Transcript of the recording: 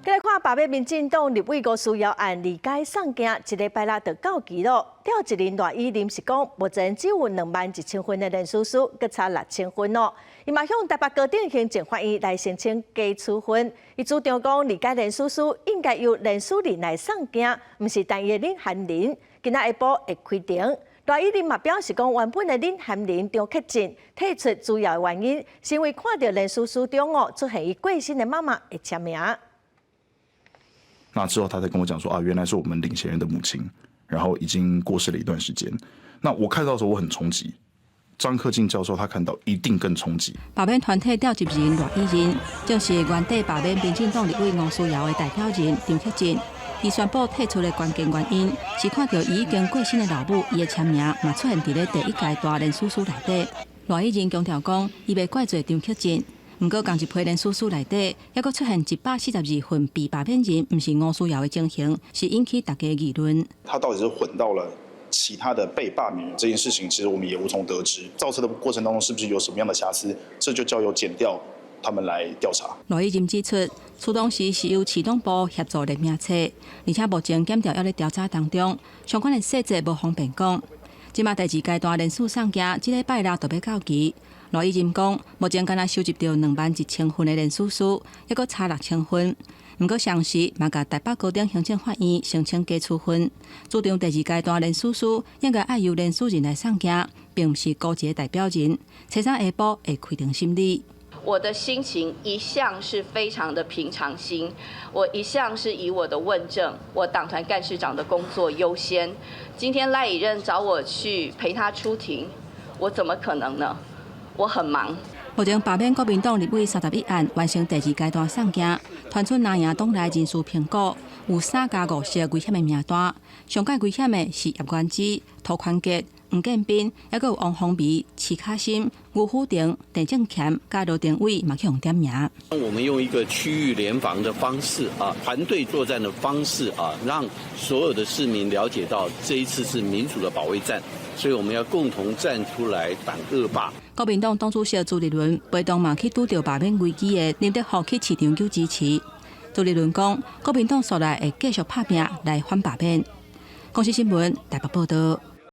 來看罷免民進黨立委吳思瑤案二階送件，這禮拜六就到期囉。召集人賴以琳是講，目前只有21,000份的聯署書，閣差6,000份囉。伊嘛向台北高等行政法院來申請解處分。伊主張講，二階聯署書應該由聯署人來送件，毋是單一領銜人。今仔下晡會開庭。賴以琳嘛表示講，原本的領銜人張克進退出主要的原因，是因為看著聯署書中哦出現伊過身的媽媽的簽名。那之後，他才跟我講說啊，原來是我們領銜人的母親，然後已經過世了一段時間。那我看到的時候，我很衝擊。張克進教授他看到一定更衝擊。罷免團體召集人賴以琳，正是原底罷免民進黨立委吳思瑤的代表人張克進。伊宣布退出的關鍵原因，是看著伊已經過身的老母，伊的簽名嘛出現佇咧第一階段聯署書內底。賴以琳強調講，伊袂怪罪張克進。毋過，仝一批聯署書內底，猶閣出現142份被罷免人，毋是吳思瑤的情形，是引起大家議論。他到底是混到了其他的被罷免人這件事情，其實我們也無從得知。造冊的過程當中，是不是有什麼樣的瑕疵？這就交由檢調他們來調查。賴以琳指出，初當時是由市黨部協助列名冊，而且目前檢調猶咧調查當中，相關的細節無方便講。這馬第二階段聯署送件，這禮拜六就欲到期。賴以琳講，目前干焦收集著21,000份的聯署書，猶閣差6,000份。毋過，同時嘛共台北高等行政法院申請解處分，主張第二階段聯署書應該愛由聯署人來送件，並毋是孤一個代表人。初三下晡會開庭審理。我的心情一向是非常的平常心，我一向是以我的問政、我黨團幹事長的工作優先。今天賴以任找我去陪他出庭，我怎麼可能呢？我很忙。目前罷免國民黨立委31案完成第二階段送件，傳出藍營黨內人事評估有3加5席危險的名單，上蓋危險的是葉元之、涂寬傑、黃建斌，猶閣有王鴻薇、徐卡心、吳虎廷、鄭正乾、佮羅廷偉嘛去予點名。我們用一個區域聯防的方式啊，團隊作戰的方式啊，讓所有的市民了解到這一次是民主的保衛戰，所以我們要共同站出來擋惡霸。國民黨黨主席朱立倫陪同嘛去拄著罷免危機的林德福去市場求支持。朱立倫講，國民黨紲來會繼續拍拚來反罷免。公視新聞台北報道。